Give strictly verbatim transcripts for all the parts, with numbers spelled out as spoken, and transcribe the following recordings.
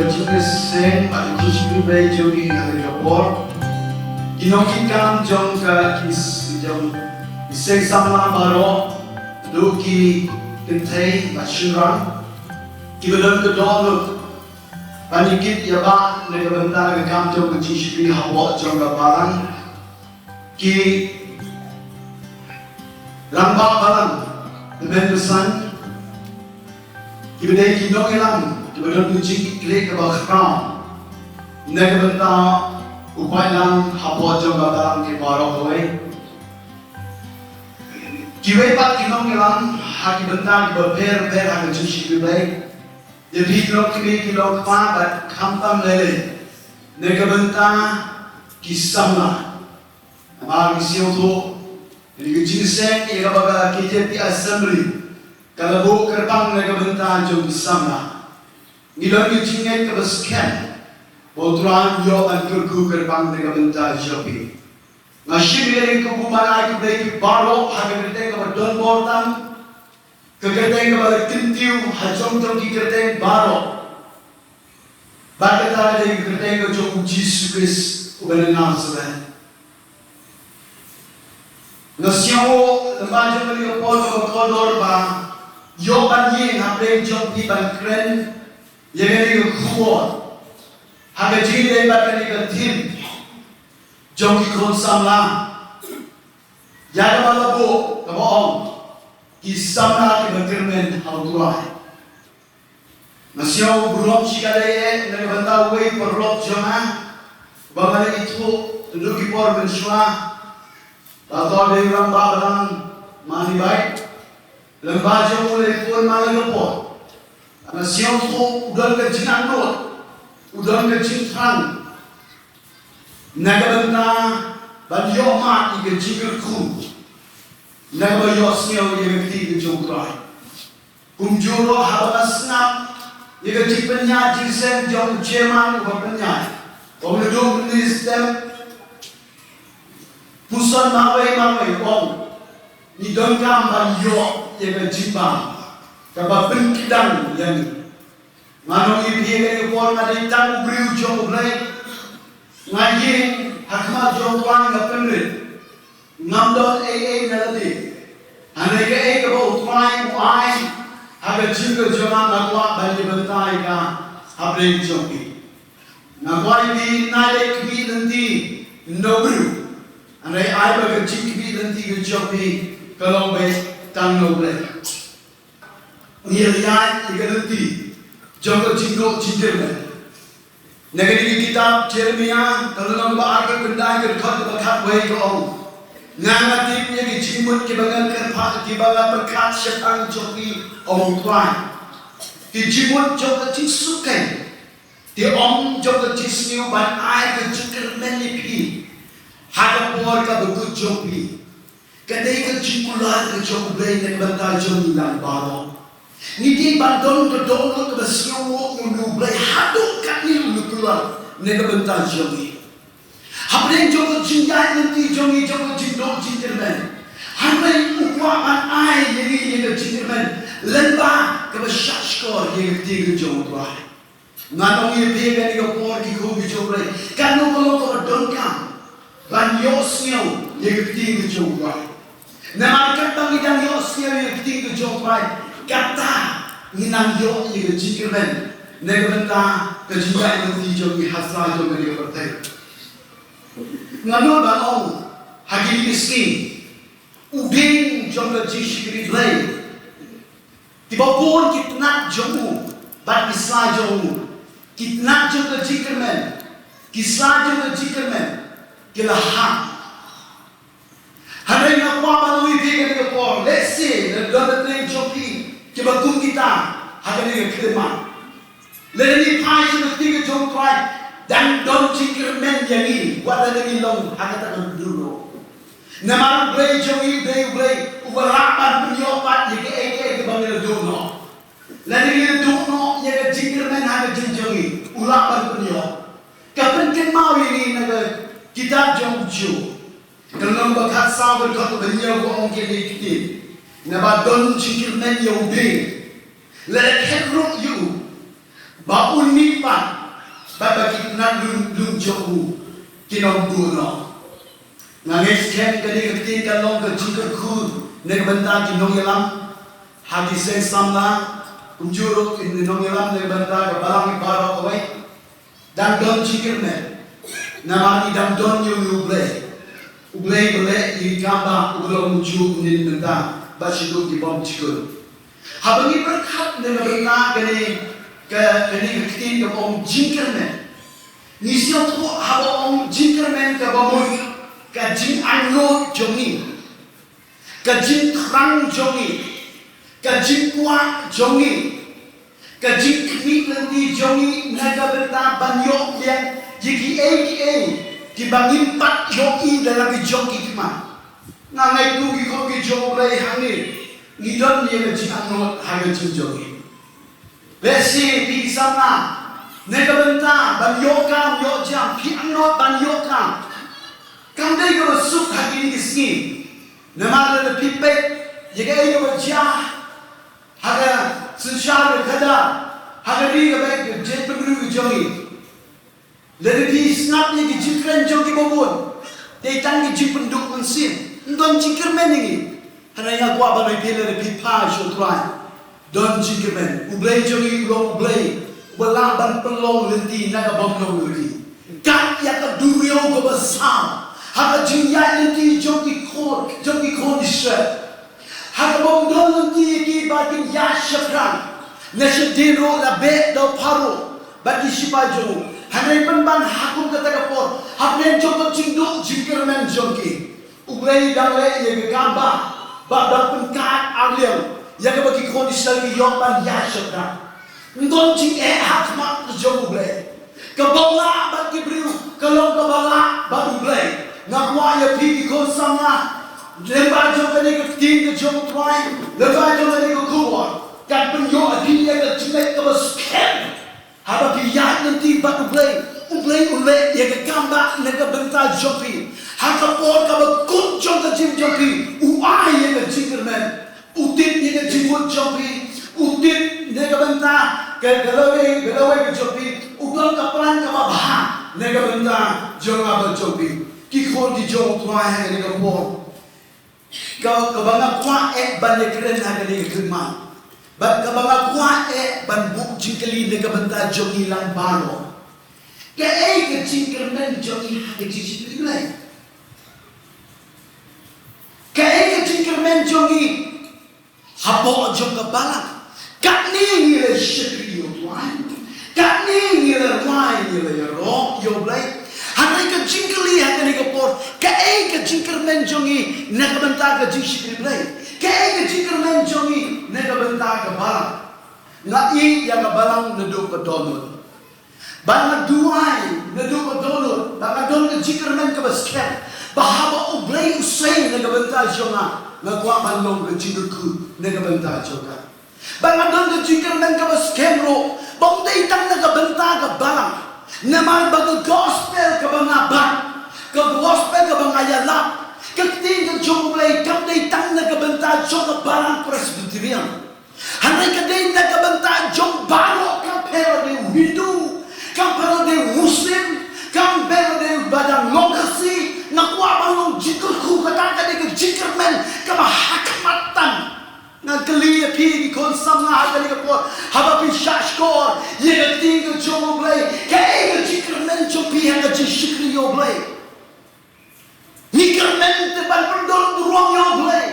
Jingïaseng bad ki jingshakri Blei jong ngi ha kane ka por. Ki nongkitkam jong ka ki s-, jong ki seng samla baroh, naduh ki kynthei bad shynrang, kiba don ka dohnud ban ïakit ïabah na ka bynta ka kam jong ka jingshakri hapoh jong ka balang. Ki rangbah balang, ki mynbasan, kiba dei ki nongïalam, kiba don ka jingkitkhlieh kaba khraw na ka bynta u paidlang hapoh jong ka balang, ki baroh kawei. Kiwei pat ki nongïalam ha ki bynta kiba pher pher ha ka jingshakri Blei. Ïa phi ki longkmie ki longkpa bad khamtam lei lei na ka bynta ki samla. Namar ngi sngewthuh, ïa ka jingseng ïa kaba ka K J P Assembly ka la buh kyrpang na ka bynta jong ki samla. Ngi don ka jingngeit kaba skhem ba U Trai un ïoh ban kyrkhu kyrpang na ka bynta jong phi. Nga shim ïa ka buh ban ai khublei ïa phi baroh ha ka kyrteng kaba donbor tam, ka kyrteng kaba la kyntiew ha jong jong ki kyrteng baroh. Bad kata ka dei ka kyrteng ka jong U Jisu Khrist uba na Nasareth. Nga sngew lyngba jong kane ka por kaba kordor ba ïoh ban ïeng hapdeng jong phi ban kren ïa kane ka khubor ha ka jingïadei bad kane ka theme jong ki khun samla. Ïa kaba la buh kaba ong, ki samla kiba kyrmen ha U Trai. Nga sngew burom shikatdei eh na ka bynta uwei u paralok jong nga uba nga la ithuh naduh ki por mynshuwa. Uta u dei u rangbah balang Mani Bai. Lyngba jong u la ïakhun man la ka por. Nga sngewthuh u don ka jingangnud, u don ka jingthrang na ka bynta ban ïoh mad ïa ka jingkyrkhu, na kaba ïohsngew ïa ka ktien ka jong U Trai. Kumjuh ruh haba nga sngap ïa ka jingpynïaid jingseng jong u chairman uba pynïaid, ong, naduh mynne step, puson marwei marwei, ong, ngi donkam ban ïoh ïa ka jingbam kaba pynkdang ïa ngi. Ngan ong ïa phi, ha kane ka por nga dei tang u briew jong U Blei. Nga ïeng ha khmat jong U Trai, nga pynrit. Ngam don ei ei na lade. Hynrei kaei kaba U Trai u ai ha ka jingkyrkhu jong nga, nga kwah ban ïa bynta ïa ka hapdeng jong phi. Nga kwah ïa phi, nai leit khmih lynti na u briew, hynrei ai ba ka jingkhmih lynti ka jong phi ka long beit tang na U Blei. Ngi ïa ïaid ïa ka lynti jong ka jingduh jingkyrmen. Na kane ka kitab Jeremiah ka lynnong ba ar, ka khyndai, ka dkhot kaba khatwei ka ong, nga nga tip ïa ki jingmut kiba nga kyrpad, kiba nga pyrkhat shaphang jong phi, ong U Trai. Ki jingmut jong ka jingsuk, ki ong jong ka jingsniew, ban ai ka jingkyrmen ïa phi ha ka por kaba kut jong phi. Ka dei ka jingkular ka jong U Blei na ka bynta jong ngi lang baroh. Ngi dei ban don ka dohnud kaba sngewnguh ïa U Blei haduh katne u la kular na ka bynta jong ngi. Hapdeng jong ka jingïaid lynti jong ngi jong ka jingduh jingkyrmen, hynrei u kwah ban ai ïa ngi ïa ka jingkyrmen lyngba kaba shahshkor ïa ka ktien ka jong U Trai. Ngan ong ïa phi ha kane ka por, ki khun ki jong U Blei, kano ka long kaba donkam ban ïohsngew ïa ka ktien ka jong U Trai. Namar katba ngi dang ïohsngew ïa ka ktien ka jong U Trai, kata ngi nang ïoh ïa ka jingkyrmen na ka bynta ka jingïaid lynti jong ngi ha sla jong kane ka pyrthei. Nga nud ban ong ha kine ki sngi, u dieng jong ka jingshakri Blei, kiba bun ki tnat jong u bad ki sla jong u, ki tnat jong ka jingkyrmen, ki sla jong ka jingkyrmen ki la hap. Hynrei nga kwah ban ong ïa phi ha kane ka por, lehse la don na pdeng jong phi kiba kum kita ha kane ka khyllipmat. Lada ngi phai sha ka ktien ka jong U Trai, dang don jingkyrmen ïa ngi wat lada ngi long ha kata ka dei ruh. Namar U Blei jong ngi u dei U Blei uba lah ban pynïoh pat ïa kaei kaei kaba ngi la duh noh. Lada ngi la duh noh ïa ka jingkyrmen ha ka jingim jong ngi, u lah ban pynïoh. Ka pynkynmaw ïa ngi na ka kitab jong u Job, ka lynnong ba khatsaw, ka dkhot ba hynñiew, ka ong kine ki ktien: Naba don jingkyrmen ïa u dieng, la khet ruh ïa u ba un mih pat Bad ba ki tnat lum lum jong u kin ym buh noh. Nga ngeit skhem kane ka ktien kan long ka jingkyrkhu na ka bynta ki nongïalam ha ki seng samla, kumjuh ruh ki nongïalam na ka bynta ka balang baroh kawei. Dang don jingkyrmen namar ngi dang don ïa U Blei. U Blei ba leh ïa ki kam ba u ba long kumjuh mynnin mynta bad shaduh ki bymjukut. Haba ngi pyrkhat na ka bynta kane ka, kane ka ktien kaba ong jingkyrmen, ngi sngewthuh haba ong jingkyrmen kaba mut ka jingangnud jong ngi, ka jingthrang jong ngi, ka jingkwah jong ngi, ka jingkhmih lynti jong ngi na ka bynta ban ïoh biang ïa kiei kiei kiba ngim pat ïohi da la ki jong ki khmat. Nga ngeit kum ki khun ki jong U Blei hangne ngi don ïa ka jingangnud ha ka jingim jong ngi. Lehse phi samla na ka bynta ban ïoh kam ïoh jam, phi angnud ban ïoh kam. Kam dei kaba suk ha kine ki sngi. Namar lada phi peit ïa kaei kaba jia ha ka synshar ka khadar, ha ka ri kaba ïeit ka jaitbynriew ka jong ngi. Lada phi sngap ïa ki jingkren jong kiba bun, dei tang ki jingpynduh mynsiem. Ym don jingkyrmen ïa ngi. Hynrei nga kwah ban ong ïa phi, lada phi phai sha U Trai, don jingkyrmen. U Blei jong ngi u long U Blei uba lah ban pynlong lynti na ka bym long lynti. Kat ïa ka duriaw kaba saw ha ka jingïaid lynti jong ki khun, jong ki khun Israel. Ha kaba ym don lynti ïa ki ba kin ïaid shaphrang. Na shadien ruh la beh da u Pharaoh bad ki shipai jong u. Hynrei pynban ha kum kata ka por, hapdeng jong ka jingduh jingkyrmen jong ki, U Blei u dang leh ïa ka kam ba, ba u dang pynkhat arliang ïa kaba ki khun Israel ki ïoh ban ïaid shaphrang. Ym don jingeh ha khmat ka jong U Blei. Kaba lah bad ki briew ka long kaba lah bad U Blei. Nga kwah ïa phi ki khun samla, lyngba jong kane ka ktien ka jong U Trai, lyngba jong kane ka khubor, kan pynïoh ïa phi ïa ka jingngeit kaba skhem. Haba phi ïaid lynti bad U Blei, U Blei u leh ïa ka kam ba na ka bynta jong phi. Ha ka por kaba kut jong ka jingim jong phi, u ai ïa ka jingkyrmen. U tip ïa ka jingmut jong phi, u tip na ka bynta ka, ka lawei, ka lawei ka jong phi, u don ka plan kaba bha na ka bynta jong nga bad jong phi. Ki khun ki jong U Trai ha kane ka por. Ka, kaba nga kwah eh ban ïakren ha kane ka khyndiat. Bad kaba nga kwah eh ban buh jingkylli na ka bynta jong ngi lang baroh. Kaei ka jingkyrmen jong ngi ha ka jingshakri Blei? Kaei ka jingkyrmen jong ngi hapoh jong ka balang? Katne ngi la shakri ïa U Trai, katne ngi la rwai, ngi la ïaroh ïa U Blei. Hynrei ka jingkylli ha kane ka por, kaei ka jingkyrmen jong ngi na ka bynta ka jingshakri Blei? Kaei ka jingkyrmen jong ngi na ka bynta ka balang? Nga ïeit ïa ka balang naduh ka dohnud. Bad nga duwai naduh ka dohnud ba ka don ka jingkyrmen kaba skhem, ba haba U Blei u sei na ka bynta jong nga, nga kwah ban long ka jingkyrkhu na ka bynta jong ka. Bad nga don ka jingkyrmen kaba skhem ruh ba ym dei tang na ka bynta ka balang. Namar ba ka gospel kaba nga bat, ka gospel kaba nga ïalap, ka ktien ka jong U Blei kam dei tang na ka bynta jong ka balang Presbyterian. Hynrei ka dei na ka bynta jong baroh, kam pher lada dei u Hindu, kam pher lada dei u Muslim, kam pher lada dei uba dang long Khasi. Nga kwah ban long jingkyrkhu, kata ka dei ka jingkyrmen kaba ha khmat tam. Ngan kylli ïa phi ki khun samla ha kane ka por, haba phi shahshkor ïa ka ktien ka jong U Blei, kaei ka jingkyrmen jong phi ha ka jingshakri ïa U Blei? Ngi kyrmen te ban pyndon burom ïa U Blei.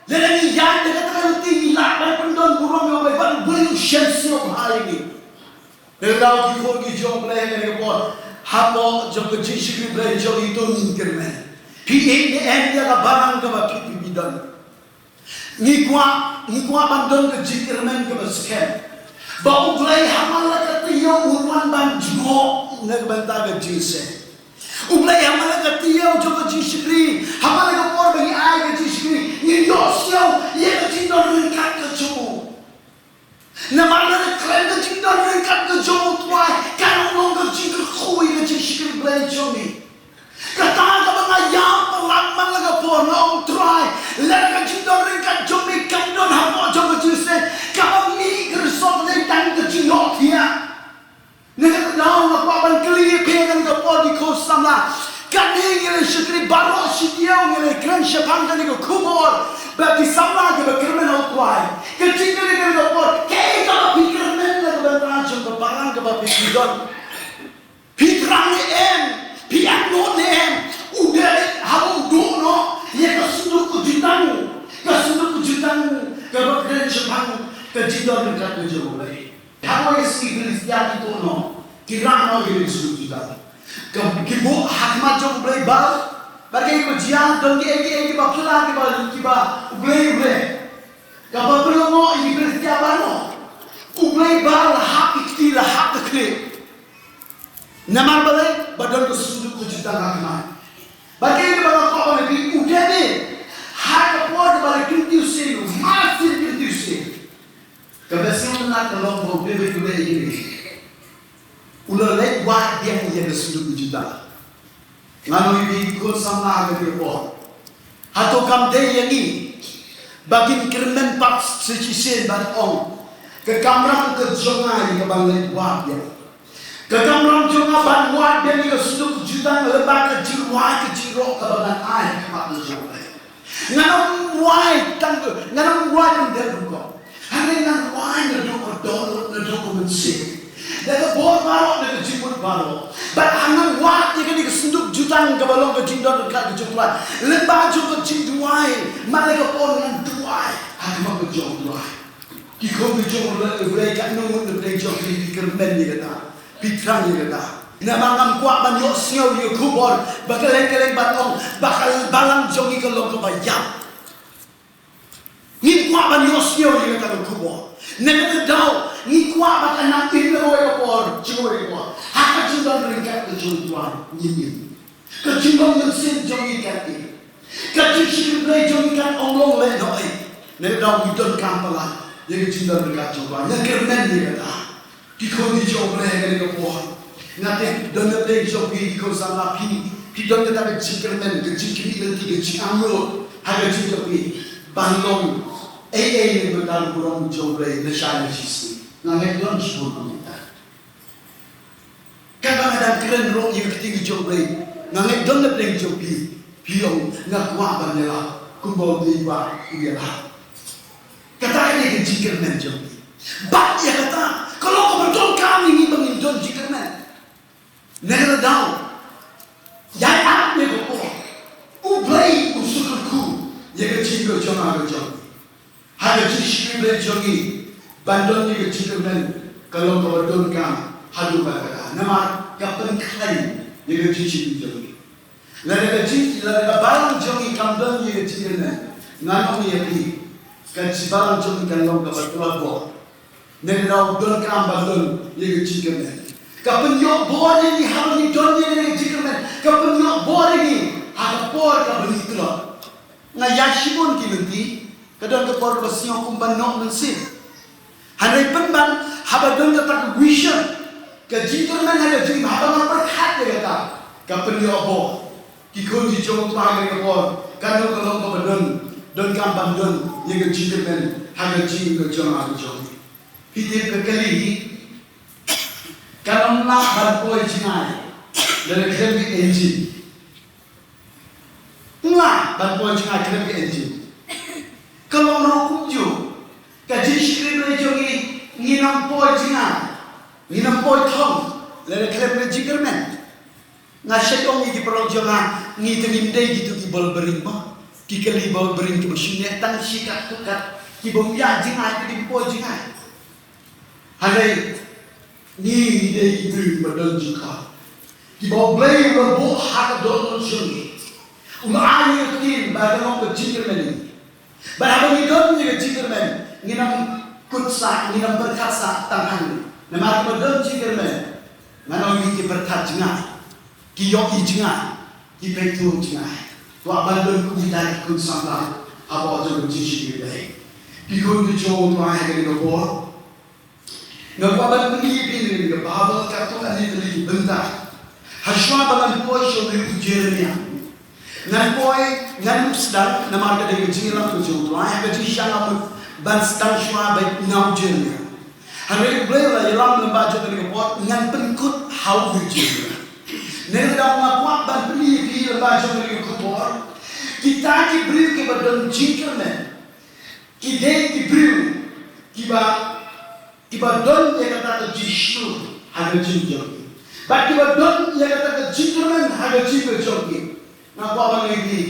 Lada ngi ïaid da kata ka lynti ngi lah ban pyndon burom ïa U Blei, ban U Blei un sngewsih bha ïa ngi. Te lada ki khun ki jong U Blei ha kane ka por, hapoh jong ka jingshakri Blei jong ngi to ngin kyrmen. Phi ïeit ne em ïa ka balang kaba phi, phi, phi don? Ngi kwah, ngi kwah ban don ka jingkyrmen kaba skhem ba U Blei ha man la ka taïew un wan ban jngoh na ka bynta ka jingïaseng. U Blei ha man la ka taïew jong ka jingshakri, ha man la ka por ba ngi ai ka jingshakri, ngin ïohsngew ïa ka jingdon ryngkat ka jong u. Namar lada khlem ka jingdon ryngkat ka jong U Trai, kan ym long ka jingkyrkhu ïa ka jingshakri Blei jong ngi. Kata kaba nga ïap palat man la ka por, nga ong Trai, lada ka jingdon ryngkat jong me kam don hapoh jong ka jingïaseng, kaba mih ka result ka dei tang ka jingïohthiah. Na kata ka daw nga kwah ban Kane ngi la shakri baroh shi taïew ngi la kren shaphang kane ka khubor ba ki samla kiba kyrmen ha U Trai. Ka jingkren kane ka por kaei kaba phi kyrmen na ka bynta jong ka balang kaba phi don. Phi thrang ne em, phi angnud ne em, u David haba u duh noh ïa ka synduk ka jutang, ka synduk ka jutang kaba kren shaphang ka jingdon ryngkat ka jong U Blei. Haba ki Philistia ki tuh noh, ki rah noh ïa ka synduk jutang. Ka ki buh ha khmat jong u blei Baal, bad ka ïa ka jia don ki ei ki ei kiba phylla kiba kiba u blei u blei. Kaba pynlyngngoh ïa ki Philistia baroh. U blei Baal la hap ïa ki kti, la hap ïa ki khlieh. Namar balei? Ba don ka synduk ka jutang ha khmat. Bad ka ïa kaba nga kwah ban ong ïa phi, u David, ha ka por kaba la kyntiew sien, marsien kyntiew sien. Kaba sngewtynnat ka long ba u David u leh ïa kine. U la leit wad biang ïa ka synduk ka jutang. Ngan ong ïa phi khun samla ha kane ka por, hato kam dei ïa ngi ba ngin kyrmen pat shisien ban ong, ka kamram ka jong nga ïa kaban leit wad biang? Ka kamram jong nga ban wad biang ïa ka synduk ka jutang lyngba ka jingrwai ka jingrok kaba ngan ai ha khmat ka jong U Blei? Ngan ym rwai tang, ngan ym rwai tang da ka rukom. Hynrei ngan rwai naduh ka dohnud, naduh ka mynsiem, da ka bor baroh, da ka jingmut baroh. Bad haba ngan wad ïa kane ka synduk jutang kaba long ka jingdon ryngkat ka jong U Trai, lyngba jong ka jingduwai, man la ka por ngan duwai ha khmat ka jong U Trai. Ki khun ki jong U Blei, katno ngut na pdeng jong phi ki kyrmen ïa kata, phi thrang ïa kata. Namar ngam kwah ban ïohsngew ïa ka khubor ba kylleng kylleng ban ong ba ka balang jong ngi ka long kaba ïap. Ngim kwah ban ïohsngew ïa kata ka khubor. Na kata ka daw ngi kwah ba kan nang im na kawei ka por sha kawei ka por ha ka jingdon ryngkat ka jong U Trai. Ngim im. Ka jinglong mynsiem jong ngi kan im. Ka jingshakri Blei jong ngi kan ym long lehnohei. Na kata ka daw ngi donkam palat ïa ka jingdon ryngkat jong U Trai. Ngi kyrmen ïa kata. Ki khun ki jong U Blei ha kane ka por, nga tip don na pdeng jong phi ki khun samla, phi, phi don kata ka jingkyrmen, ka jingkyrmen, ka jingangnud ha ka jingim jong phi ban long ei ei na ka bynta ka burom jong U Blei lashai lashisngi. Nga ngeit don shibun kum kita. Katba nga dang kren ruh ïa ka ktien ka jong U Blei, nga ngeit don na pdeng jong phi, phi ong nga kwah ban ïalap kumba U Blei u ïalap. Kata ka dei ka jingkyrmen jong ngi. Bad ïa kata ka long kaba donkam ïa ngi ba ngin don jingkyrmen. Na kata ka daw, ïa ap ïa ka por, U Blei u sngewthuh ïa ka jingkyrmen jong nga ka jong ngi. Ha ka jingshakri Blei jong ngi, ban don ïa ka jingkyrmen ka long kaba donkam haduh katta katta. Namar ka pynkhlaiñ ïa ka jingshakri jong ngi. Lada ka jing, lada ka balang jong ngi kam don ïa ka jingkyrmen, ngan ong ïa phi, ka jing balang jong ngi kan long kaba tlot bor. Ngi donkam ban don ïa ka jingkyrmen. Ka pynïoh bor ïa ngi haba ngi don ïa ka jingkyrmen. Ka pynïoh bor ïa ngi ha ka por kaba ngi tlot. Nga ïa shibun ki lynti, ka don ka por kaba sngew kum ban noh mynsiem. Hynrei pynban haba don kata ka vision, ka jingkyrmen ha ka jingim, haba nga pyrkhat ïa kata, ka pynïoh bor. Ki khun ki jong U Trai ha kane ka por, kano ka long kaba don, donkam ban don ïa ka jingkyrmen ha ka jingim ka jong nga ka jong phi. Phi tip ka kali hi, kan ym lah ban poi jngai lada khlem ka engine. Ym lah ban poi jngai khlem ka engine. Ka long ruh kumjuh ka jingshakri Blei jong ngi, ngin ym poi jngai, ngin ym poi thong lada khlem ka jingkyrmen. Nga shait ong ïa ki paralok jong nga, ngi te ngim dei kito ki bor bring ba, ki kali bor bring kiba shim ïa tang shi kat tu kat, kiba ym ïa jngai, ki ym poi jngai. Hynrei ngi, ngi dei ki briew ba don jingkhot, kiba U Blei u la buh ha ka dohnud jong ngi. U la ai ïa ka ktien ba ka long ka jingkyrmen. Bad haba ngi don ïa ka jingkyrmen, ngin ym kut sah, ngin ym pyrkhat sah tang hangne. Namar kiba don jingkyrmen, ngan ong ïa ki, pyrkhat jngai, ki ïohi jngai, ki peit thuh jngai. Kwah ban don kum kita ki khun samla ha ka jong ka jingshakri Blei. Ki khun ki jong U Trai ha kane ka por, nga kwah ban pyni ïa phi na ka Baibl katto katne tylli ki bynta. Hashwa ba ngan poi sha u Jeremiah, ngan poi, ngan sdang namar ka dei ka jingïalam ka jong U Trai, ka jingshah lamut ban sdang shuwa bad na u Jeremiah. Hynrei U Blei u la ïalam lyngba jong kane ka por, ngan pynkut ha u Jeremiah. Nangta nga kwah ban plie ïa phi lyngba jong kane ka khubor. Kita ki briew kiba don jingkyrmen ki dei ki briew kiba, kiba don ïa kata ka jingshlur ha ka jingim jong ki. Bad kiba don ïa kata ka jingkyrmen ha ka jingim jong ki. Nga kwah ban ong ïa phi,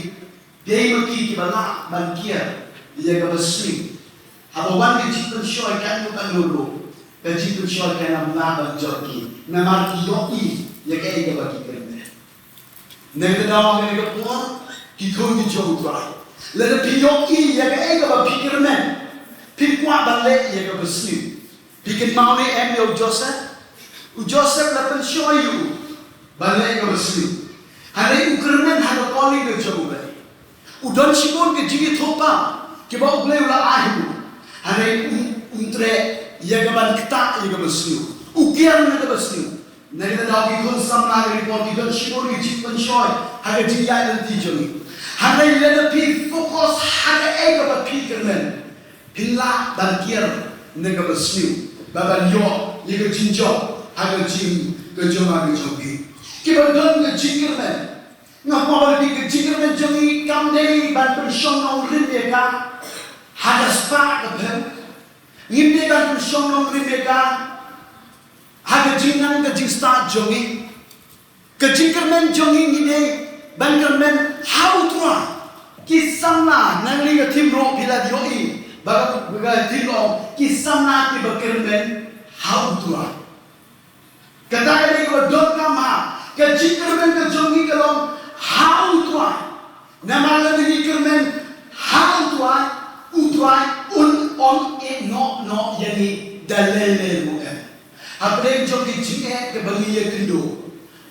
dei ma ki kiba lah ban kiar ïa kaba sniew. Haba wan ka jingpynshoi katno katno ruh, ka jingpynshoi kan ym lah ban jot ki, namar ki ïohi ïa kaei kaba ki kyrmen. Nangta ha kane ka por, ki khun ki jong U Trai, lada phi ïohi ïa kaei kaba phi kyrmen, phi kwah ban leh ïa kaba sniew. Phi kynmaw ne em ïa u Joseph? U Joseph la pynshoi ïa u ban leh kaba sniew. Hynrei u kyrmen ha ka calling ka jong U Blei. U don shibun ki jingïathuhpaw kiba U Blei u la ai ha u. Hynrei um, um treh ïa ka ban ktah ïa kaba sniew. U kiar na kaba sniew. Nangta ki khun samla ka report ki don shibun ki jingpynshoi ha ka jingïaid lynti jong ngi. Hynrei lada phi focus ha kaei kaba phi kyrmen, phin lah ban kiar na kaba sniew, ba ban ïoh ïa ka jingjop ha ka jingim ka jong nga ka jong phi. Kiba don ka jingkyrmen, nga kwah ban ong ïa phi, ka jingkyrmen jong ngi kam dei ban pynshong nongrim ïa ka ha ka spah ka pher. Ngim dei ban pynshong nongrim ïa ka ha ka jingnang ka jingstad jong ngi. Ka jingkyrmen jong ngi ngi dei ban kyrmen ha U Trai. Ki samla, nangne ka thim ruh phi la ïohi ba ka, ka thim ruh, ki samla kiba kyrmen ha U Trai. Kata ka dei kaba donkam ha ka jingkyrmen ka jong ngi, ka long ha U Trai. Namar lada ngi kyrmen ha U Trai, U Trai un ym ïehnoh noh ïa ngi da lei lei ruh em. Hapdeng jong ki jingeh kiba ngi ïakynduh,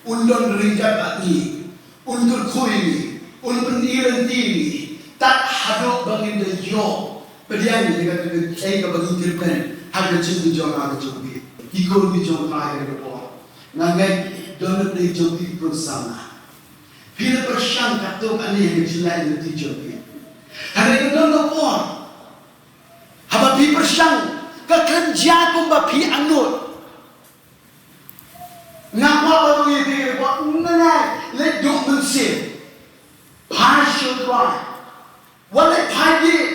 un don ryngkat bad ngi, un kyrkhu ïa ngi, un pyni lynti ïa ngi, tad haduh ba ngin da ïoh pdiang ïa kaei kaba ngi kyrmen ha ka jingim jong nga ka jong phi. Ki khun ki jong U Trai, ha kane ka por nga ngeit don na pdeng jong phi ki khun samla, phi la pyrshang katto katne ha ka jingïaid lynti jong phi. Hynrei ka don ka por haba phi pyrshang ka khlem jia kumba phi angnud. Nga kwah ban ong ïa phi, wat nang ai leit duh mynsiem. Phai sha U Trai. Wat leit phai dih.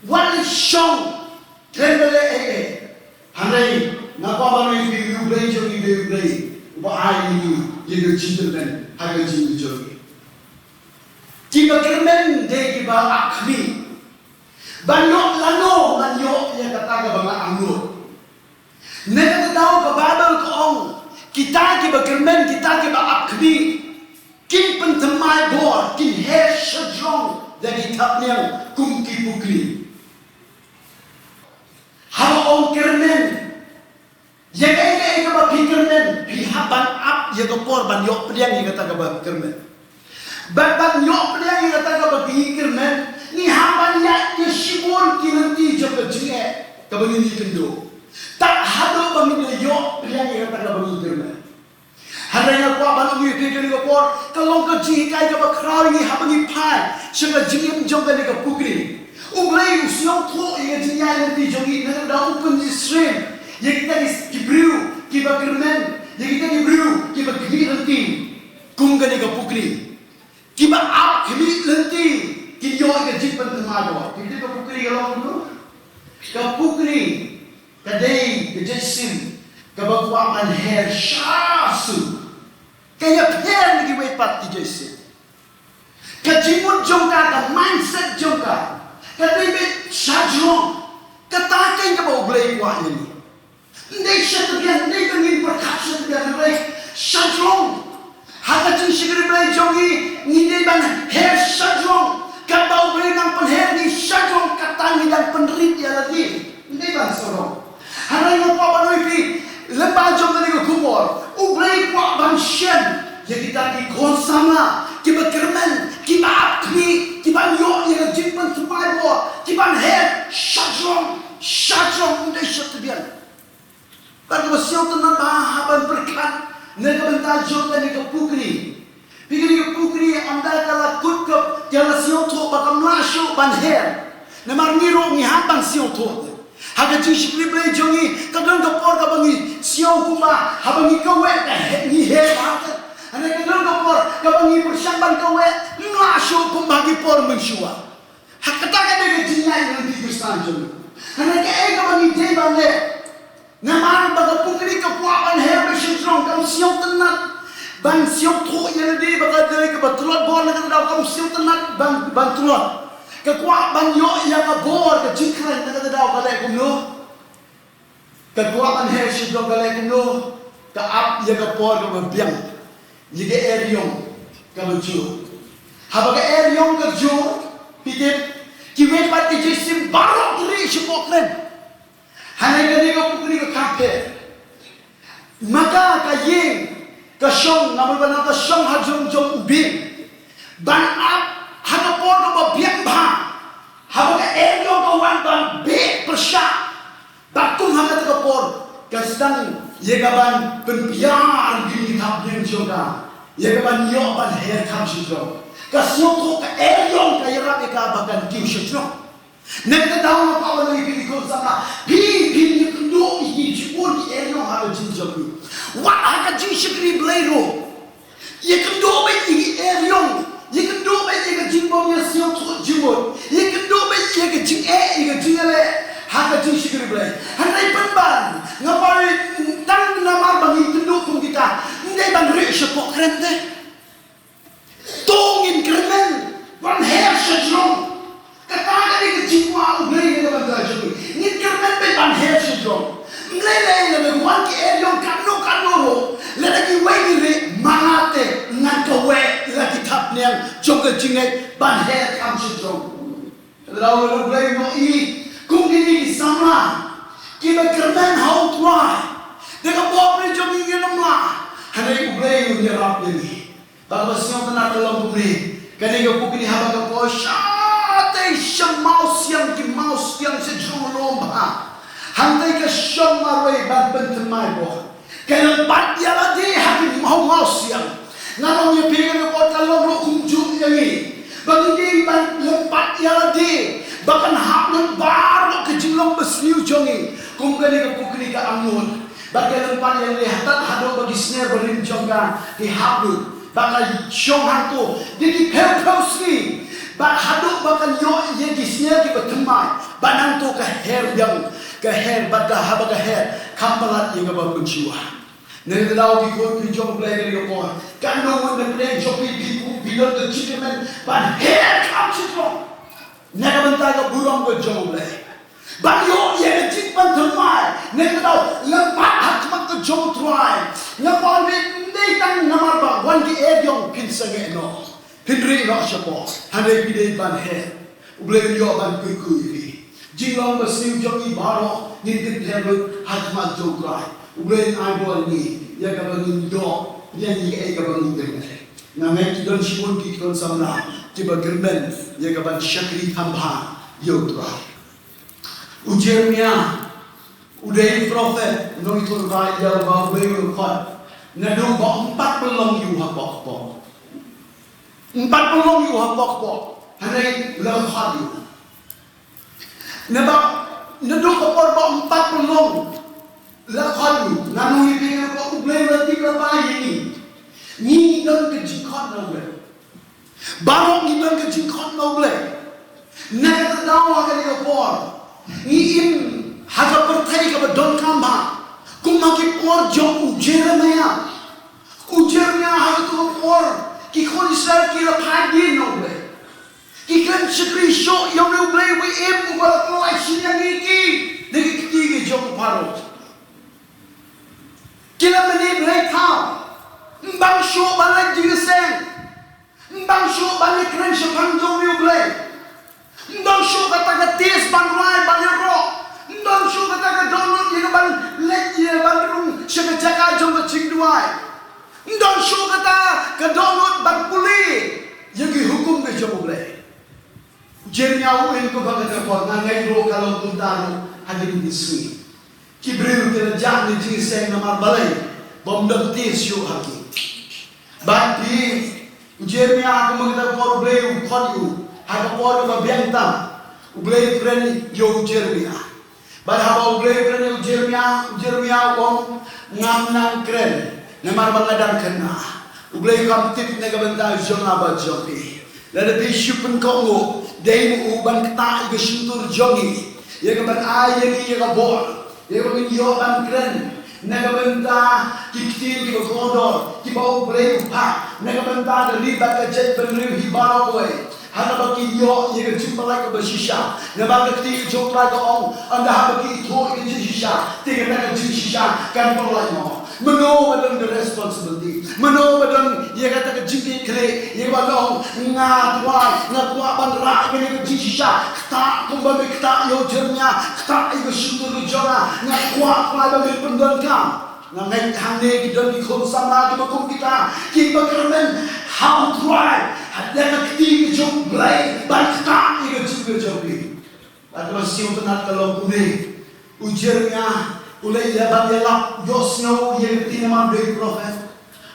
Wat leit shong. Khlem da leh ei ei. Hynrei nga kwah ban ong ïa phi, U Blei jong ngi u dei U Blei uba ai ïa ngi ïa ka jingkyrmen ha ka jingim jong ngi. Kiba kyrmen dei kiba ap khmih ban ïoh lano ngan ïoh ïa kata kaba nga angnud. Na kata ka daw ka Baibl ka ong, kita kiba kyrmen, kita kiba ap khmih, kin pynthymmai bor, kin her shajrong da ki thapniang kum ki pukri. Haba ong kyrmen, ïa kaei kaei kaba phi kyrmen, phi hap ban ap ïa ka por ban ïoh pdiang ïa kata kaba kyrmen. Bad ban ïoh pdiang ïa kata kaba ngi kyrmen, ngi hap ban ïaid ïa shibun ki lynti jong ka jingeh kaba ngi ïakynduh, tad haduh ba ngin da ïoh pdiang ïa kata kaba ngi kyrmen. Hynrei nga kwah ban ong ïa phi kane ka por, ka long ka jinghikai kaba khraw ïa ngi haba ngi phai sha ka jingim jong kane ka pukri. U Blei u sngewthuh ïa ka jingïaid lynti jong ngi, nangta u pynshisien ïa kita ki briew kiba kyrmen, ïa kita ki briew kiba khmih lynti kum kane ka pukri. Kiba ap khmih lynti kin ïoh ïa ka jingpynthymmai bor. Phi tip ka pukri ka long kumno? Ka pukri ka dei ka jaisim kaba kwah ban her sha suk. Ka ïapher na kiwei pat ki jaisim. Ka jingmut jong ka, ka mindset jong ka, ka dei beit shajrong. Kata kein kaba U Blei u kwah ïa ngi. Ym dei sha tbian, ym dei ba ngin pyrkhat sha tbian, hynrei shajrong. Ha ka jingshakri Blei jong ngi, ngi dei ban her shajrong. Katba U Blei u nang pynher ngi shajrong, kata ngi dang pynrit ïa lade. Ym dei ban sarong. Hynrei nga kwah ban ong ïa phi, lyngba jong kane ka khubor, U Blei u kwah ban shem ïa kita ki khun samla kiba kyrmen, kiba ap khmih, kiban ïoh ïa ka jingpynthymmai bor, kiban her shajrong, shajrong, ym dei sha tbian. Bad kaba sngewtynnat bha, haba ngi pyrkhat na ka bynta jong kane ka pukri. Phi, kane ka pukri ynda ka la kut ka, ka la sngewthuh ba kam lah shuh ban her. Namar ngi ruh ngi hap ban sngewthuh. Ha ka jingshakri Blei jong ngi, ka don ka por kaba ngi sngew kumba haba ngi kaweh ka he-, ngi her bha. Hynrei ka don ka por kaba ngi pyrshang ban kaweh, ym lah shuh kumba ki por mynshuwa. Ha kata ka dei ka jingïaid lynti Khristan jong ngi. Hynrei kaei kaba ngi dei ban leh? Namar ba ka pukri ka kwah ban her beit sha jrong, kam sngewtynnat ban sngewthuh ïa lade ba ka dei kaba tlot bor, na kata ka daw kam sngewtynnat ban, ban tlot. Ka kwah ban ïoh ïa ka bor, ka jingkhlaiñ, na kata ka daw ka leh kumno? Ka kwah ban her sha jrong, ka leh kumno? Ka ap ïa ka por kaba biang ïa ka eriong kaba jur. Haba ka eriong ka jur, phi tip, kiwei pat ki jingsim baroh ki rieh shapoh kren. Hynrei kane ka pukri ka khappher. Ma ka, ka ïing, ka shong, namar ba ka shong ha jrong jong u bing. Ban ap ha ka por kaba biang bha. Haba ka eriong ka wan ban beh pyrshah. Bad kum ha kata ka por, ka sdang ïa ka ban pynbiang ïa ki thapniang jong ka. Ïa ka ban ïoh ban her kham sha jrong. Ka sngewthuh ka eriong ka ïarap ïa ka ba kan kiew sha jrong. Na kata ka daw nga kwah ban ong ïa phi ki khun samla, phi, phin ïakynduh ïa ki jingmut ki eriong ha ka jingim jong phi. Wat ha ka jingshakri Blei ruh, ïakynduh beit ïa ki eriong, ïakynduh beit ïa ka jingbym ïasngewthuh jingmut, ïakynduh beit ïa ka jingeh, ïa ka jingeh ha ka jingshakri Blei. Hynrei pynban, nga kwah ong, tang namar ba ngi kynduh kum kita, ym dei ban rieh shapoh kren te. To ngin kyrmen ban her sha jrong. Kata ka dei ka jingkwah U Blei na ka bynta jong ngi. Ngin kyrmen beit ban her sha jrong. Ym lei lei lada wan ki eriong katno katno ruh, lada kiwei ki rieh, ma nga te ngan kaweh la ki thapniang jong ka jingngeit ban her kham sha jrong. Lada U Blei u ïohi kum kine ki samla kiba kyrmen ha U Trai, da ka bor jong ngi ngin ym lah. Hynrei U Blei un ïarap ïa ngi. Ba kaba sngewtynnat ka long kumne. Kane ka pukri haba ka poi shatei sha mawsiang, ki mawsiang sha jrong lum bha. Hangtei ka shong marwei ban pynthymmai bor. Ka lympat ïa lade ha ki maw mawsiang. Nga ong ïa phi, kane ka por ka long ruh kumjuh ïa ngi. Ba ngi dei ban lympat ïa lade ba kan hap lut baroh ka jinglong basniew jong ngi. Kum kane ka pukri ka angnud. Ba ka lympat ïa lade haduh, haduh ba ki sner barim jong ka ki hap lut. Ba ka shong hangto da ki phew phew sngi. Ba haduh ba kan ïoh ïa ki sner kiba thymmai. Ba nangto ka her biang, ka her, bad ka haba ka her, kham palat ïa kaba mynshuwa. Na kata ka daw ki khun ki jong U Blei, kane ka por, katno ngut na pdeng jong phi, phi, phi don ka jingkyrmen ban her kham sha jrong na ka bynta ka burom ka jong U Blei. Ban ïoh ïa ka jingpynthymmai, na kata ka daw lympat ha khmat ka jong U Trai. Nga kwah ban ong, ym dei tang namar ba wan ki eriong phin sangeh noh, phin rieh noh shapoh. Hynrei phi dei ban her. U Blei un ïoh ban kyrkhu ïa phi. Jinglong basniew jong ngi baroh ngin kynther lut ha khmat jong U Trai. U Blei un ai bor ïa ngi ïa kaba ngin ïoh ïa ngi kaei kaba ngi donkam. Nga ngeit ki don shibun ki khun samla kiba kyrmen ïa ka ban shakri kham bha ïa U Trai. U Jeremiah u dei u prophet, u nongïathuhlypa ïa uba U Blei u khot. Naduh ba ym pat pynlong ïa u hapoh kpoh. Ym pat pynlong ïa u hapoh kpoh. Hynrei la khot ïa u. Naba, naduh ka por ba ym pat pynlong, la khot ïa u. Nga ong ïa phi, ba U Blei u la tip lypa ïa ngi. Ngi don ka jingkhot na U Blei. Baroh ngi don ka jingkhot na U Blei. Na kata ka daw ha kane ka por, ngi im ha ka pyrthei kaba donkam bha. Kum ha ki por jong u Jeremiah. U Jeremiah ha kato ka por, ki khun Israel ki la phai dien na U Blei. Ki khlem shakri shuh ïa U Blei uba im, uba la pynlait shiliang ïa ki da ki kti ki jong u Pharaoh. Ki la mane blei thaw. Ym bang shuh ban leit jingïaseng. Ym bang shuh ban ïakren shaphang jong U Blei. Ym don shuh kata ka taste ban rwai ban ïaroh. Ym don shuh kata ka dohnud ïa ka ban leit ïa ban rung sha ka jaka jong ka jingduwai. Ym don shuh kata ka dohnud ban pule ïa ki hukum ka jong U Blei. Jeremiah u im kumba kata ka por, nga ngeit ruh ka long kumta ruh ha kine ki sngi. Ki briew ki la jah na jingïaseng namar balei? Bym don taste shuh ha ki. Bad phi, u Jeremiah kumba kata ka por U Blei u khot ïa u ha ka por kaba biang tam. U Blei u kren ïa u Jeremiah. Bad haba U Blei u kren ïa u Jeremiah, u Jeremiah u ong, ngam nang kren namar ba nga dang khynnah. U Blei u kham tip na ka bynta jong nga bad jong phi. Lada phi shu pynkohnguh, dei ma u ban ktah ïa ka shyntur jong ngi, ïa ka ban ai ïa ngi ïa ka bor, ïa ka ban ïoh ban kren na ka bynta ki ktien kiba kordor kiba U Blei u phah na ka bynta ka ri bad ka jaitbynriew hi baroh kawei. Haba ki ïoh ïa ka jingpynlait kaba shisha, namar ka ktien jong U Trai ka ong, ynda haba ki ithuh ïa ka jingshisha, te kata ka jingshisha kan pynlait noh. Mano ba don ka responsibility? Mano ba don ïa kata ka jingkitkhlieh, ïa kaba long, nga Trai, nga kwah ban rah ïa kane ka jingshisha. Ktah kumba me ktah ïa u Jeremiah, ktah ïa ka shyntur ka jong nga. Nga kwah, Trai, ba me pyndonkam. Nga ngeit hangne ki don ki khun samla kiba kum kita, kiba kyrmen ha U Trai, ha ïa ka kti ka jong U Blei ban ktah ïa ka jingim ka jong phi. Bad kaba sngewtynnat ka long kumne, u Jeremiah u leit ïa ban ïalap, u ïohsngew ïa ka ktien namar u dei u prophet.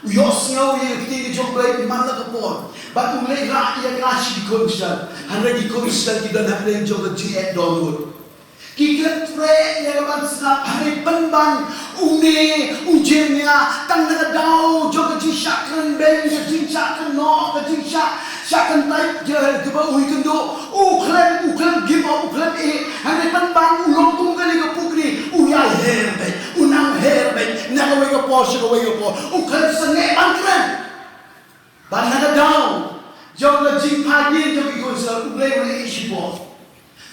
U ïohsngew ïa ka ktien ka jong U Blei man la ka por. Bad u leit rah ïa ka sha ki khun Israel. Hynrei ki khun Israel ki don hapdeng jong ka jingeh dohnud. Ki klet treh ïa ka ban sngap, hynrei pynban une u Jeremiah tang na ka daw jong ka jingshah kren beiñ, ka jingshah kren noh, ka jingshah, shah kyntait, ïa kaba u ïakynduh, u khlem, u khlem give up, u khlem ïeh, hynrei pynban u long kum kane ka pukri, u ïai her beit, u nang her beit na kawei ka por sha kawei ka por, u khlem sangeh ban kren. Bad na ka daw jong ka jingphaidien jong ki khun Israel, U Blei u la ïeh shipor.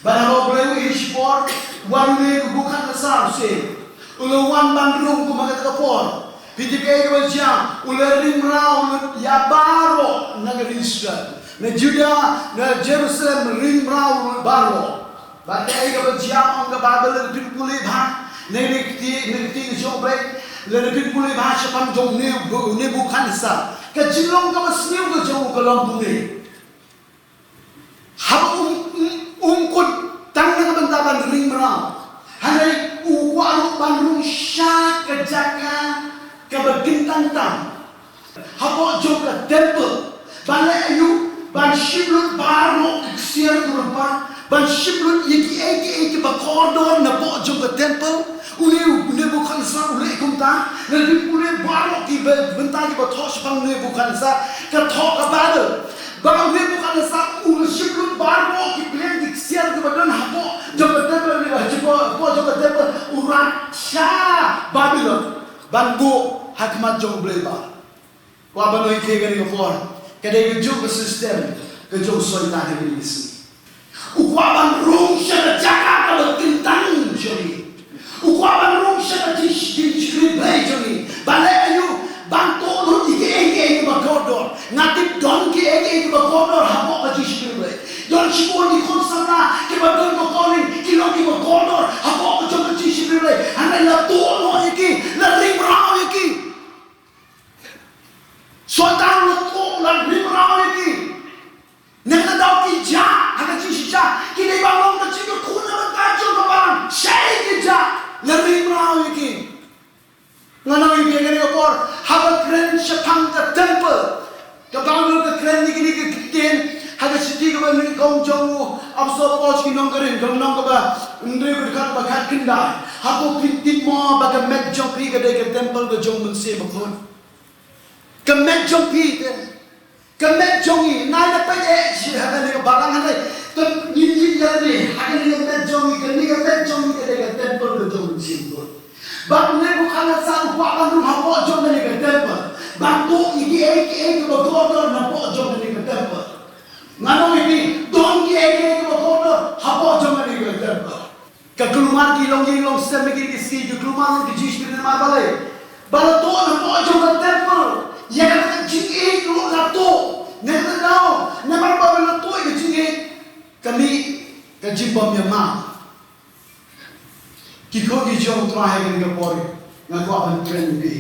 Bad haba U Blei u ïeh shipor, wan une u Nebukadnesar u sien, u la wan ban rung kum ha kata ka por. Phi tip kaei kaba jia? U la ring mraw lut ïa baroh na ka ri Israel, na Judah, na Jerusalem, ring mraw lut baroh. Bad kaei kaba jia, ong ka Baibl, lada phin pule bha na kane ka ktien, na ka ktien ka jong U Blei, lada phin pule bha shaphang jong Nebu-, Nebukadnesar, ka jinglong kaba sniew ka jong u ka long kumne. Haba um, um, um kut tang na ka bynta ban ring mraw, hynrei u kwah ruh ban rung sha ka jaka kaba kyntang tam. Hapoh jong ka temple, ban leh aïu? Ban shim lut baroh ki ksiar ki lypa, ban shim lut ïa kiei kiei kiba kordor napoh jong ka temple. Une u Nebukadnesar u leh kumta, lada phi pule baroh ki bynta kiba thoh shaphang Nebukadnesar, ka thoh ka Baibl ba u Nebukadnesar u la shim lut baroh ki pliang ki ksiar kiba don hapoh jong ka temple, hapoh jong ka temple, u rah sha Babilon ban buh ha khmat jong u Blei Baal. Kwah ban ong ïa phi kane ka por, ka dei kajuh ka system ka jong u Soitan ha kane ka sngi. U kwah ban rung sha ka jaka kaba kyntang jong ngi. U kwah ban rung sha ka jing, jingshakri Blei jong ngi. Ban leh aïu? Ban tuh lut ïa kiei kiei kiba kordor. Nga tip don kiei kiei kiba kordor hapoh ka jingshakri Blei. Don shibun ki khun samla kiba don ka calling, ki long kiba kordor hapoh ka jong ka jingshakri Blei. Hynrei la tuh noh ïa ki, la ring mraw ïa ki. Soitan la tuh, la ring mraw ïa ki. Na kata daw ki jah ha ka jingshisha, ki dei ban long ka jingkyrkhu na ka bynta jong ka balang. Shaei ki jah? La ring mraw ïa ki. Ngan ong ïa phi kane ka por, haba kren shaphang ka temple, ka Baibl ka kren ïa kine ki ktien ha ka shithi kaba nyngkong jong u Apostol Paul sha ki nong Korinth, ka lynnong kaba hynriew, ka dkhot kaba khatkhyndai. Hato phi tip mo ba ka met jong phi ka dei ka temple ka jong u Mynsiem Bakhuid? Ka met jong phi te, ka met jong ngi, nai da peit eh shi ha kane ka balang, hynrei te ngi tip ïa kane, ha kane ka met jong ngi, kane ka met jong ngi ka dei ka temple ka jong u Mynsiem Bakhuid. Bad u Nebukadnesar u kwah ban rung hapoh jong kane ka temple, ban tuh ïa kiei kiei kiba kordor napoh jong kane ka temple. Ngan ong ïa phi, don kiei kiei kiba kordor hapoh jong kane ka temple. Ka kulmar ki longïing longsem ha kine ki sngi, ki kulmar ki jingshakri namar balei? Ba la tuh napoh jong ka temple, ïa kata ka jingïeit ruh la tuh. Na kata daw, namar ba la tuh ïa ka jingïeit, ka mih ka jingbym ïamap. Ki khun ki jong U Trai, ha kane ka por nga kwah ban kren ïa phi.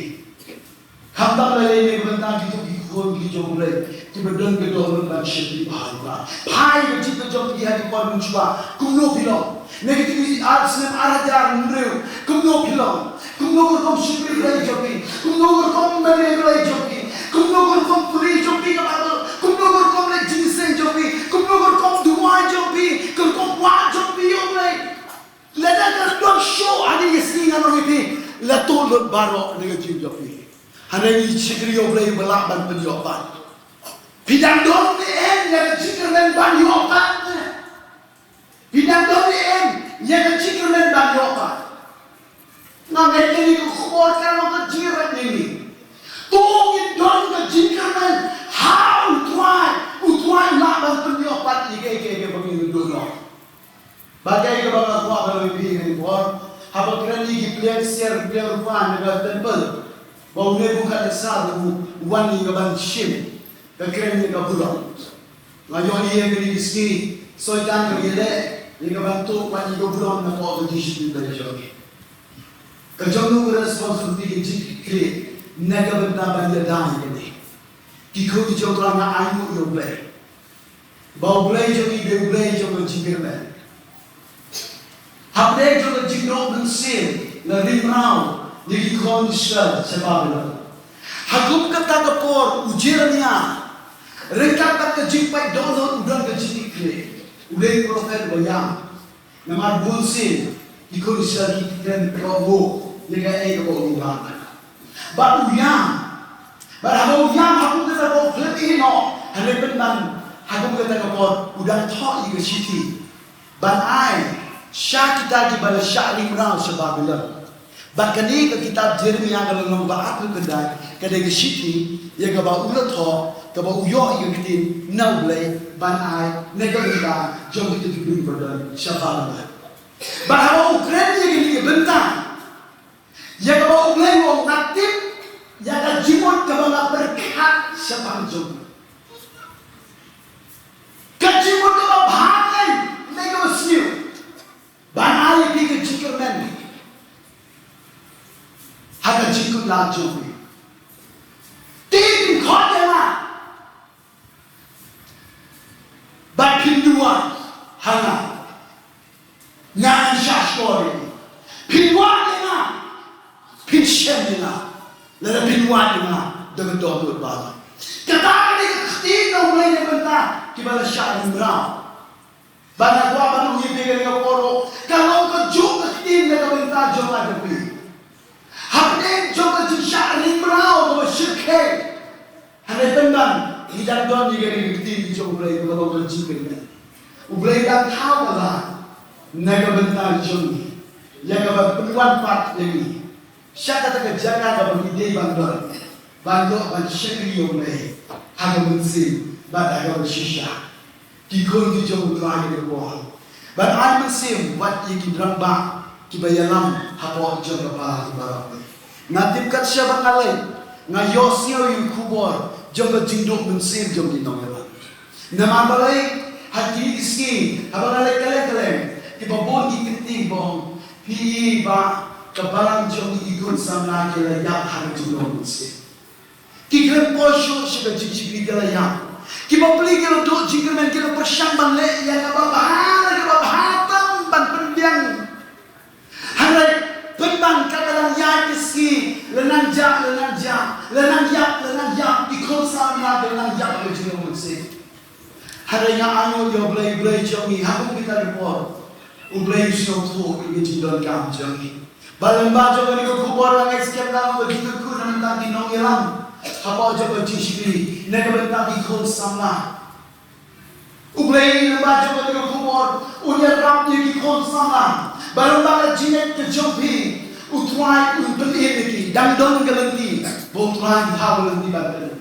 Khamtam lei lei na ka bynta kito ki khun ki jong U Blei kiba don ka dohnud ban shakri bha ïa U Trai. Phai ka jingkyrkhu jong phi ha ki por mynshwa, kumno phi long. Na kito ki ar snem ar hajar hynriew, kumno phi long. Kumno ka rukom shakri Blei jong phi. Kumno ka rukom mane Blei jong phi. Kumno ka rukom pule jong phi ka Baibl. Kumno ka rukom leit jingïaseng jong phi. Kumno ka rukom duwai jong phi. Ka rukom wad jong phi ïa U Blei. Lada ka don shuh ha kine ki sngi, ngan ong ïa phi, la tuh lut baroh na ka jingim jong phi. Hynrei ngi shakri ïa U Blei ba lah ban pynïoh pat. Phi dang don ne em ïa ka jingkyrmen ban ïoh pat? Phi dang don ne em ïa ka jingkyrmen ban ïoh pat? Nga ngeit kane ka khubor ka long ka jingïarap ïa ngi. To ngin don ka jingkyrmen ha U Trai, U Trai u lah ban pynïoh pat ïa kiei kiei ba ngin duh noh. Bad kaei kaba nga kwah ban ong ïa phi kane ka por, haba kren ïa ki pliang ksiar pliang rupa na ka temple ba u Nebukhadnessar u wan ïa ka ban shim, ka kren ïa ka burom. Nga ïohi ïa kane ka sngi Soitan ka ïaleh ïa ka ban tuh wan ïa ka burom napoh ka jingshakri Blei jong ngi. Ka jong u ka responsibility ka jingkitkhlieh na ka bynta ban ïada ïa kane. Ki khun ki jong U Trai, nga ainguh ïa U Blei ba U Blei jong ngi u dei U Blei jong ka jingkyrmen. Hapdeng jong ka jingduh mynsiem la ring mraw ïa ki khun Israel sha Babilon. Ha kum kata ka por u Jeremiah, ryngkat bad ka jingpait dohnud, u don ka jingkitkhlieh. U dei u prophet ba ïam. Namar bun sien ki khun Israel ki kren kohnguh ïa kaei kaba u ong. Bad u ïam. Bad haba u ïam ha kum kata ka por u khlem ïehnoh, hynrei pynban ha kum kata ka por u dang thoh ïa ka shithi ban ai sha kita kiba la shah ring mraw sha Babilon. Bad kane ka kitab Jeremiah ka lynnong ba arphew khyndai ka dei ka shithi ïa kaba u la thoh, kaba u ïoh ïa ka ktien na U Blei ban ai na ka bynta jong kita ki briew ba don sha Babilon. Bad haba u kren ïa kane ka bynta, ïa kaba U Blei u ong, nga tip ïa ka jingmut kaba nga pyrkhat shaphang jong phi. Ka jingmut kaba bha, ka jingmut kaba sniew. Ban ai ïa phi ka jingkyrmen ha ka jingkut lad jong phi. Te phin khot ïa nga bad phin duwai ha nga. Ngan shah shkor ïa phi. Phin wad ïa nga. Phin shem ïa nga. Lada phin wad ïa nga da ka dohnud baroh. Kata ka dei ka ktien na U Blei na ka bynta kiba la shah ring mraw. Bad nga kwah ban ong ïa phi kane ka por ruh, ka long kajuh ka ktien na ka bynta jong nga bad phi. Hapdeng jong ka jingshah ring mraw kaba shyrkhei, hynrei pynban ngi dang don ïa kane ka ktien jong U Blei kaba long ka jingkyrmen. U Blei u dang thaw ka lad na ka bynta jong ngi, ïa kaba pynwan pat ïa ngi sha kata ka jaka kaba ngi dei ban don, ban ïoh ban shakri ïa U Blei ha ka mynsiem bad ha kaba shisha. Ki khun ki jong U Trai kane ka por, ban ai mynsiem wat ïa ki rangbah kiba ïalam hapoh jong ka para ki baroh. Nga tip kat shaba nga leit, nga ïohsngew ïa u khubor jong ka jingduh mynsiem jong ki nongïalam. Namar balei, ha kine ki sngi haba nga leit kylleng kylleng, kiba bun ki kynti ba ong, phi i ba ka balang jong ngi ki khun samla ki la ïap ha ka jingduh mynsiem. Ki khlem poi shuh sha ka jingshakri, ki la ïap. Ki bapli ki la duh jingkyrmen, ki la pyrshang ban leh ïa kaba bha, kaba bha tam ban pynbiang. Hynrei pynban katba la ïaid ki sngi, la nang jah, la nang jah, la nang ïap, la nang ïap, ki khun samla ki la nang ïap ha ka jingduh mynsiem. Hynrei nga ainguh ïa U Blei, U Blei jong ngi, ha kum kita ki por U Blei u sngewthuh ïa ka jingdonkam jong ngi. Ba lyngba jong kane ka khubor nga ngeit skhem ka long ka jingkyrkhu na ka bynta ki nongïalam hapoh jong ka jingshakri, na ka bynta ki khun samla. U Blei lyngba jong kane ka khubor un ïarap ïa ki khun samla. Ba lyngba ka jingngeit ka jong phi, U Trai un pynim ïa ki. Dang don ka lynti ba U Trai un thaw ka lynti ban pynim.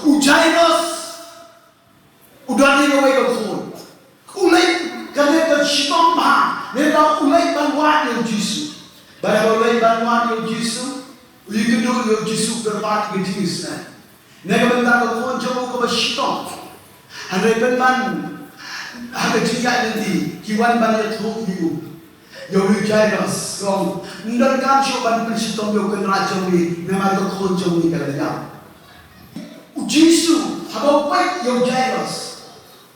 U Jairus u don ïa kawei ka khun. U leit, ka dei ka shitom bha, ne la u leit ban wad ïa U Jisu. Bad haba u leit ban wad ïa U Jisu, u ïakynduh ïa U Jisu, u kyrpad ïa ka jingisynei na ka bynta ka khun jong u kaba shitom. Hynrei pynban ha ka jingïaid lynti ki wan ban ïathuh ïa u. Ïa u Jairus, ka ong, ym donkam shuh ban pynshitom ïa u kynrad jong me, namar ka khun jong me ka la ïap. U Jisu haba u peit ïa u Jairus,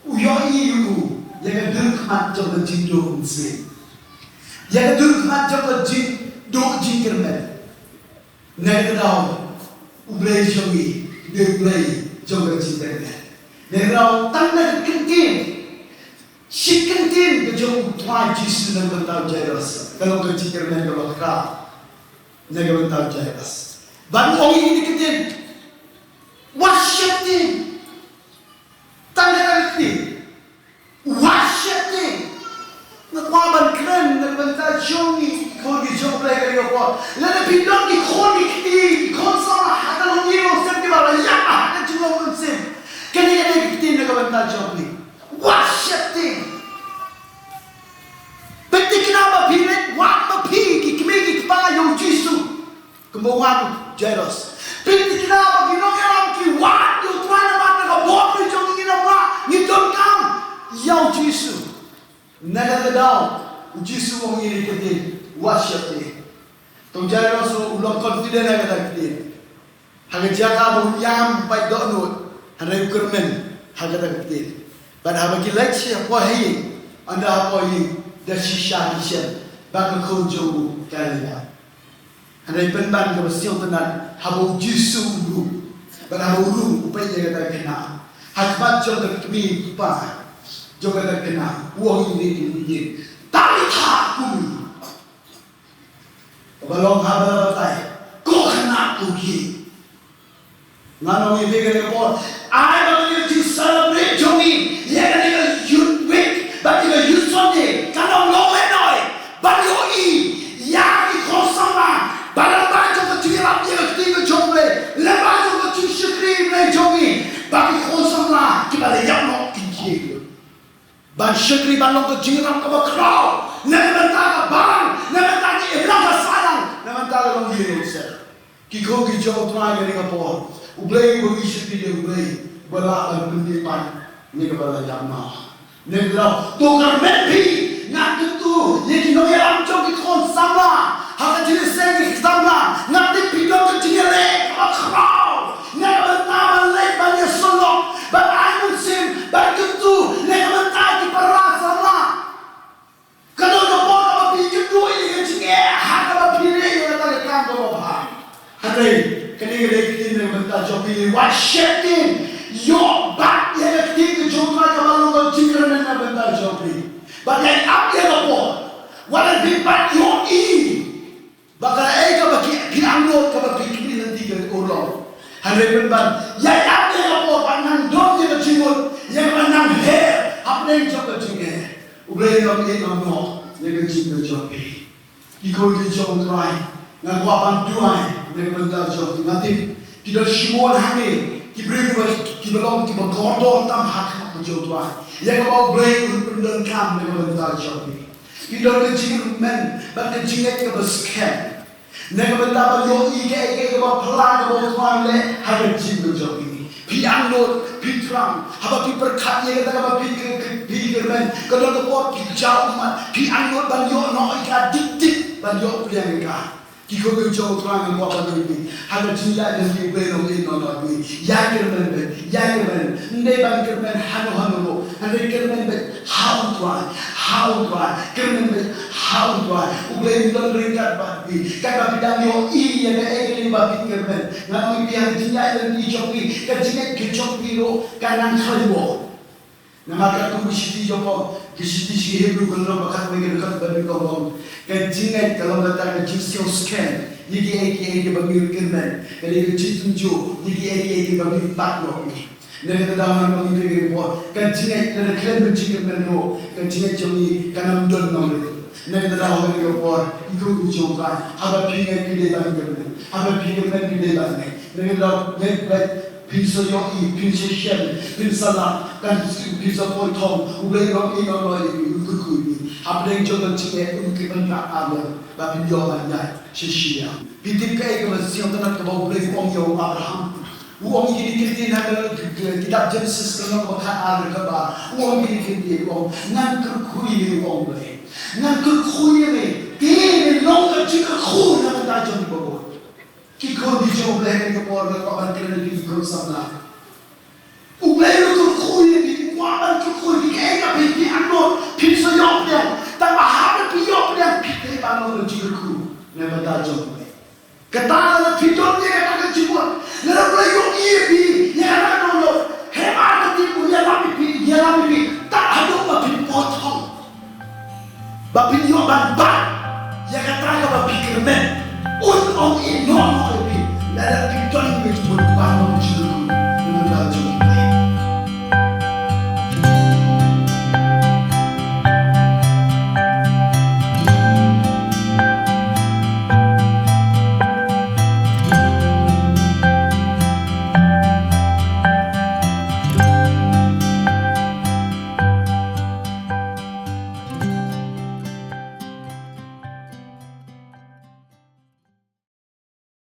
u ïohi ïa u, ïa ka durkhmat jong ka jingduh mynsiem, ïa ka durkhmat jong ka jingduh jingkyrmen. Na kata ka daw, U Blei jong ngi u dei U Blei jong ka jingkyrmen. Na kata ka daw, tang na ka kyntien, shi kyntien ka jong U Trai Jisu na ka bynta u Jairus ka long ka jingkyrmen kaba khraw na ka bynta u Jairus. Ban ong ïa kine ki ktien. Wat sheptieng. Tang ïa kine ki ktien. Wat sheptieng. Nga kwah ban kren na ka bynta jong ngi ki khun ki jong U Blei kane ka por. Lada phi don ki khun ki kti, ki khun samla ha ka longïing longsem kiba la ïap ha ka jinglong mynsiem, kane ka dei ka ktien na ka bynta jong ngi. Wat sheptieng. Pynthikna ba phi leit wad ma phi ki kmie ki kpa ïa U Jisu. Kumba wad u Jairus. Pynthikna ba ki nongïalam ki wad ïa U Trai namar na ka bor jong ngi ngim lah, ngi donkam ïa U Jisu. Na kata ka daw U Jisu u ong ïa kine ki ktien, wat sheptieng. Te u Jairus u long confident ha kata ka ktien. Ha ka jaka ba u ïam pait dohnud, hynrei u kyrmen ha kata ka ktien. Bad haba ki leit sha pdeng ïing, ynda ha pdeng ïing da shisha ki shem ba ka khun jong u ka la ïap. Hynrei pynban kaba sngewtynnat, haba U Jisu u rung, bad haba u rung u peit ïa kata ka khynnah. Ha khmat jong ka kmie kpa jong kata ka khynnah u ong ïa kine ki ktien, Talitha kumi. Kaba long ha ka batai, ko khynnah, khie. Ngan ong ïa phi kane ka por, ai ba ka dei ka jingcelebrate jong ngi ïa kane ka Youth Week bad ïa ka Youth Sunday, kan ym long lehnoh ban ïohi ïa ki khun samla ba lyngba jong ka jingïarap ïa ka ktien ka jong U Blei, lyngba jong ka jingshakri Blei jong ngi, ba ki khun samla kiba la ïap noh kin khie. Ban shakri, ban long ka jingïarap kaba khraw na ka bynta ka balang, na ka bynta ka imlang ka sahlang, na ka bynta ka longïing longsem. Ki khun ki jong U Trai kane ka por, U Blei uba ngi shakri ïa U Blei uba lah ban pynmih pat ïa kaba la ïap noh. Nangta to kyrmen phi, nga kyntu ïa ki nongïalam jong ki khun samla ha ka jingïaseng ki samla, nga tip phi don ka jingïaleh kaba khraw na ka bynta ban leit ban ïasyllok, ban ai mynsiem, ban kyntu na ka bynta ki para samla. Ka don ka por kaba phi kyntu ïa ka jingeh ha kaba phi leh ïa kata ka kam kaba bha. Hynrei kane ka dei ka ktien na ka bynta jong phi, wat sheptieng. Ïoh bat ïa ka ktien ka jong U Trai kaba long ka jingkyrmen na ka bynta jong phi. Bad ïaid ap ïa ka por. Wat la phi pat ïohi ba kaei kaba phi angnud kaba phi khmih lynti ka urlong. Hynrei pynban ïaid ap ïa ka por bad nang don ïa ka jingmut, ïa kaba nang her hapdeng jong ka jingeh. U Blei un ïeit noh ïa ka jingkyrmen jong phi. Ki khun ki jong U Trai, nga kwah ban duwai na ka bynta jong phi. Nga tip ki don shibun hangne ki briew kiba, kiba long kiba kordor tam ha khmat ka jong U Trai, ïa kaba U Blei un pyndonkam na ka bynta jong phi. Ki don ka jingkyrmen bad ka jingngeit kaba skhem na ka bynta ban ïohi kaei kaei kaba phylla kaba U Trai u leh ha ka jingim jong phi. Phi angnud, phi thrang, haba phi pyrkhat ïa kata kaba phi kyrmen, ka don ka por phi jaw ummat, phi angnud ban ïoh noh ïa ka, dik dik ban ïoh pdiang ïa ka. Ki khun ki jong U Trai, nga kwah ban ong ïa phi, ha ka jingïaid lynti U Blei un ïeit noh ïa phi. Ïai kyrmen beit, ïai kyrmen. Ym dei ban kyrmen hano hano ruh, hynrei kyrmen beit ha U Trai, ha U Trai, kyrmen beit ha U Trai. U Blei un don ryngkat bad phi. Katba phi dang ïohi ïa kaei kaei ba phi kyrmen, nga ong ïa phi, ha ka jingïaid lynti jong phi, ka jingngeit ka jong phi ruh kan nang khlaiñ bor. Namar katkum ka shithi jong ka, ka shithi sha ki Hebru ka lynnong ba khatwei ka dkhot ba nyngkong ka ong, ka jingngeit ka long kata ka jingsngew skhem ïa kiei kiei kiba ngi kyrmen, ka dei ka jingtynjuh ïa kiei kiei kiba ngi bat noh. Na kata ka daw ngan ong ïa phi kane ka por, ka jingngeit lada khlem ka jingkyrmen ruh, ka jingngeit jong ngi kan ym don nongrim. Na kata ka daw kane ka por, ki khun ki jong U Trai, haba phi ngeit phi dei ban kyrmen, haba phi kyrmen phi dei ban ngeit. Na kata ka daw ngeit beit, phin sa ïohi, phin sa shem, phin sa lap, kan phin sa poi thong. U Blei un ïeit noh ïa phi, un kyrkhu ïa phi. Hapdeng jong ka jingeh un kyrmen ka ar lem ba phin ïoh ban ïaid sha shiliang. Phi tip kaei kaba sngewtynnat kaba U Blei u ong ïa u Abraham? U ong ïa kine ki ktien ha ka kitab Jenesis ka lynnong ba khatar ka kaba ar. U ong ïa kine ki ktien, u ong, ngan kyrkhu ïa me, u ong Blei. Ngan kyrkhu ïa me. Te me long ka jingkyrkhu na ka bynta jong kiba bun. Ki khun ki jong U Blei, kane ka por nga kwah ban kren ïa phi ki khun samla. U Blei u kyrkhu ïa phi, u kwah ban kyrkhu ïa phi, kaei kaba phi angnud phin sa ïoh pdiang. Tang ba haba phi ïoh pdiang phi dei ban long ka jingkyrkhu na ka bynta jong U Blei. Kata lada phi don ïa kata ka jingmut, lada U Blei u ïohi ïa phi ïa kata ka dohnud, hynrei ka tip u ïalam ïa phi, ïalam ïa phi tad haduh ba phin poi thong. Ba phin ïoh ban ba